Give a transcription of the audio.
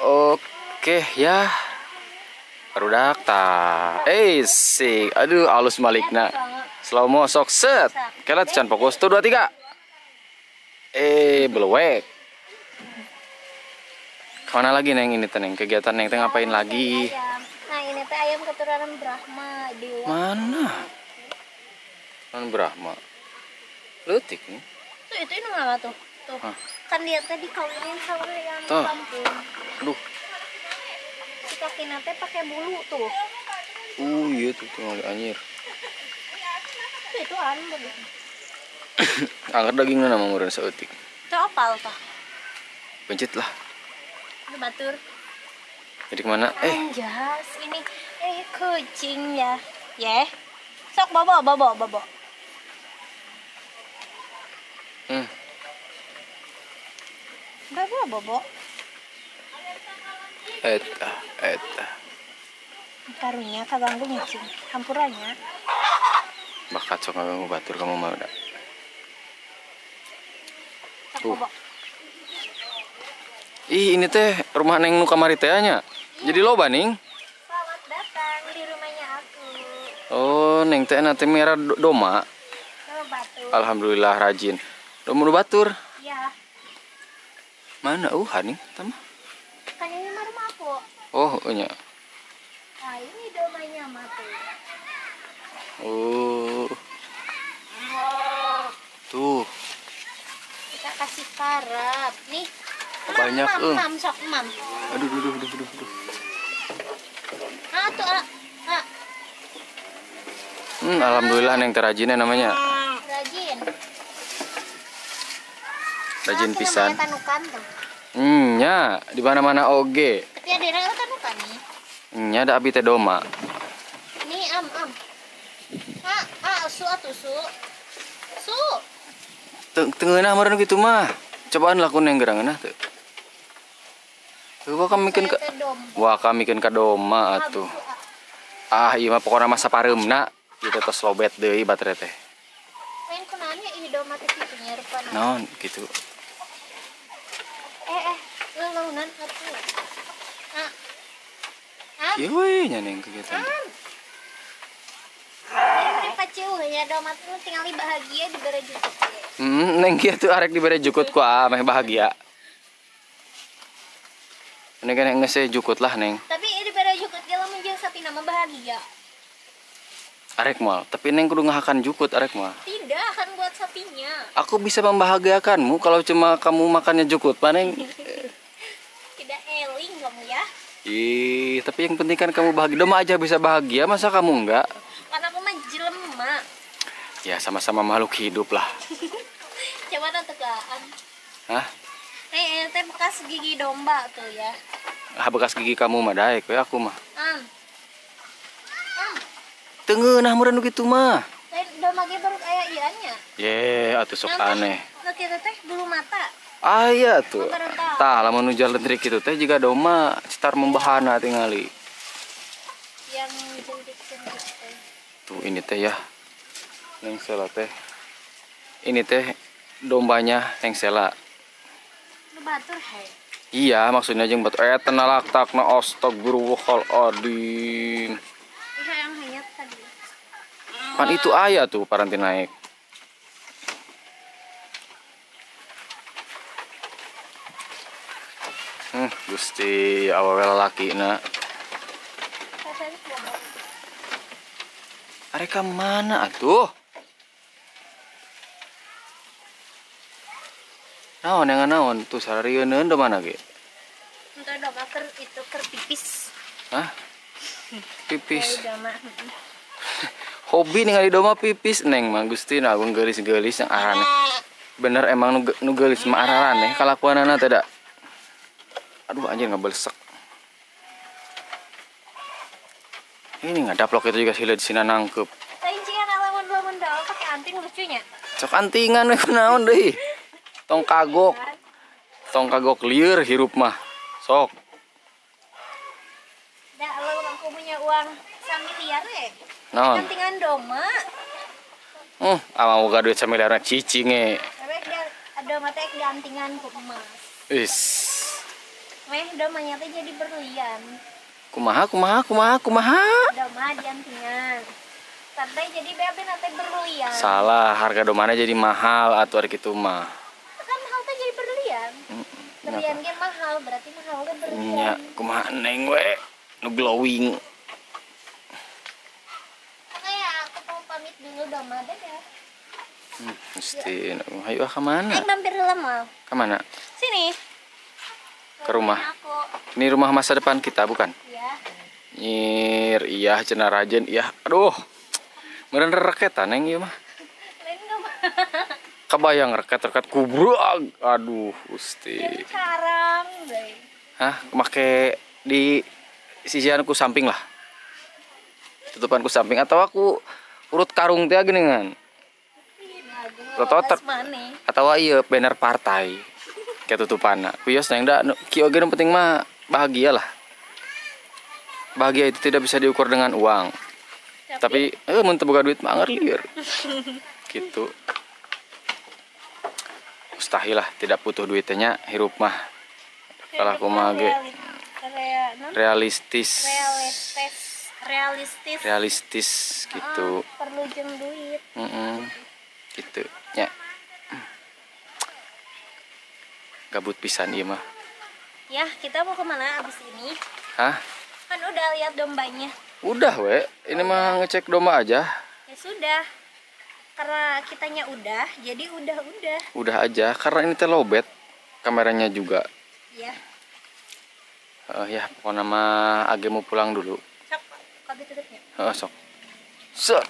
Oke ya. Barudak tah. Sik. Aduh alus malikna. Slow mo sok set. Kela can fokus. 1 2 3. Belewek. Kemana lagi Neng ini teh Neng? Kegiatan Neng teh ngapain lagi? Nah ini teh ayam keturunan Brahma dewa. Mana? Kan Brahma. Leutik nih. Tuh itu ini mana tuh? Tuh. Hah? Kan dia teh dikawinin sama yang kampung. Aduh. Si kakina teh pakai bulu tuh. Iya tuh tinggal anjir. Tuh itu anu bagus. Angker dagingna nama meureun saeutik. Teu opal tah. Pencet lah. Itu batur. Jadi kemana? Anjas, ini kucing ya. Ye. Sok bobo bobo bobo. Bobo bobo. Eta eta. Karunya kaganggu ngicing. Hampurannya. Bakat sok ngaganggu batur kamu mah udah. Bobo. Ih, ini teh rumah Neng nu kamari teh nya. Jadi loba Ning. Selamat datang di rumahnya aku. Oh, Neng teh nanti merah doma. Oh, batur. Alhamdulillah rajin. Doma nu batur. Iya. Mana Ning tah mah? Kan ini mah rumah aku. Oh, nya. Nah, ini domanya mah tuh. Oh. Tuh. Kita kasih karab nih. Banyak mam, sok mam. Aduh, aduh, aduh, aduh, aduh. Ah, tuh, ah, ah. Alhamdulillah Neng terajinnya namanya. Rajin. Rajin pisan. Tanukan tuh. Nya, di mana-mana oge. Tapi ada yang tanukan nih. Nya ada abi teh doma. Nih, am, am. Ah, ah, su atuh su. Su. Tengeunah meureun kitu mah. Cobaan lakuin yang gerangan tuh. Wah kami bikin ke, wah kami bikin ka doma atuh. Ah iya mah pokoknya masa pareumna ieu teh tos lobet deui baterai teh. Lain kunaonnya ieu doma teh kitu nya rupana. Naon kitu. Lelaunan atuh. Ah. Ah. Ieu we nya Neng kegiatan. Ini paciuh nya doma teh tingali bahagia dibere jukut. Neng kieu tuh arek dibere jukut ku meh bahagia. Neng kan geus jukut lah Neng. Tapi dibere jukut ge lamun jeung sapi nama bahagia. Arek moal, tapi Neng kudu ngahakan jukut arek moal. Tidak akan buat sapinya. Aku bisa membahagiakanmu kalau cuma kamu makannya jukut, Pak Neng. Tidak eling kamu ya. Ih, tapi yang penting kan kamu bahagia. Doma aja bisa bahagia, masa kamu enggak? Karena aku mah jelema. Ya sama-sama makhluk hidup lah. Coba tegaan. Hah? Ini teh bekas gigi domba tuh ya. Ah, bekas gigi kamu mah daek we aku mah. Tengeunah meureun kitu mah. Lain domba ge baru aya ieu-nya. Ye, atuh sok aneh. Nu kitu teh bulu mata. Ah iya tuh. Tah lamun nu jalentrik kitu teh jiga doma cetar membahana tingali. Yang jentik-jentik teh. Tuh ini teh ya. Neng Sela teh. Ini teh dombanya Neng Sela. Nu batur he. Iya, maksudnya jeung batur. Tenalak takna astagfirullahaladzim. Iya yang hayat tadi. Pan itu aya tuh paranti naik. Gusti awewe lalakina. Arek ka mana atuh? Naon yang naon tuh sararieun do mana ge? Entah doma ker itu ker pipis. Hah? Pipis. Hobi ningali doma pipis Neng mah Gusti na agung geulis-geulis yang araneh. Bener emang nu geulis mah araraneh kalakuanana teh da. Aduh anjir ngebelesek. Ini ngadaplok itu juga sila di sini nangkep. Lain jika lamun-lamun dawa pakai anting lucunya. Sok antingan we kunaon deui. Tong kagok. Tong kagok lieur hirup mah. Sok. Da lamun aku punya uang samiliar we. Naon? Antingan doma. Ama boga duit samiliar cicing ge. Tapi doma teh diantingan ku emas. Is. Meh dombanya teh jadi berlian. Kumaha kumaha kumaha kumaha? Domba diantingan. Sampai jadi bebe nanti berlian. Salah, harga domana jadi mahal atuh ari kitu mah. Kan mahal teh jadi berlian. Berlian ge mahal, berarti mahal ge berlian. Nya, kumaha Neng we nu glowing. Oke ya, aku mau pamit dulu domba deh ya. Mesti, ayo ah kemana? Ayo mampir heula mah. Kemana? Sini. Ke rumah. Aku. Ini rumah masa depan kita bukan? Iya. Nyir, iya cenah rajen, iya. Aduh. Meureun reketan Neng ieu mah. Lain enggak mah. Kebayang reket-reket kubrag. Aduh, Gusti. Carang deui. Hah, make di sisian ku samping lah. Tutupan ku samping atau aku urut karung teh geuningan. Atau iya banner partai kayak tutupanna. Wios Neng da kieu oge nu penting mah bahagia lah. Bahagia itu tidak bisa diukur dengan uang. Tapi mun teu boga duit mah anger lieur. Gitu. Mustahil lah tidak butuh duitnya hirup mah. Kalau aku mah ge realistis. Realistis. Realistis gitu. Perlu jeung duit. Gitu ya. Gabut pisan ieu mah. Ya, kita mau kemana abis ini? Hah? Kan udah lihat dombanya. Udah we, ini mah ngecek domba aja. Ya sudah. Karena kitanya udah, jadi udah-udah. Udah aja, karena ini teh lowbat kameranya juga. Iya. Ya, pokoknya mah Age mau pulang dulu. Sok, kopi tutupnya. Heeh, sok. Set.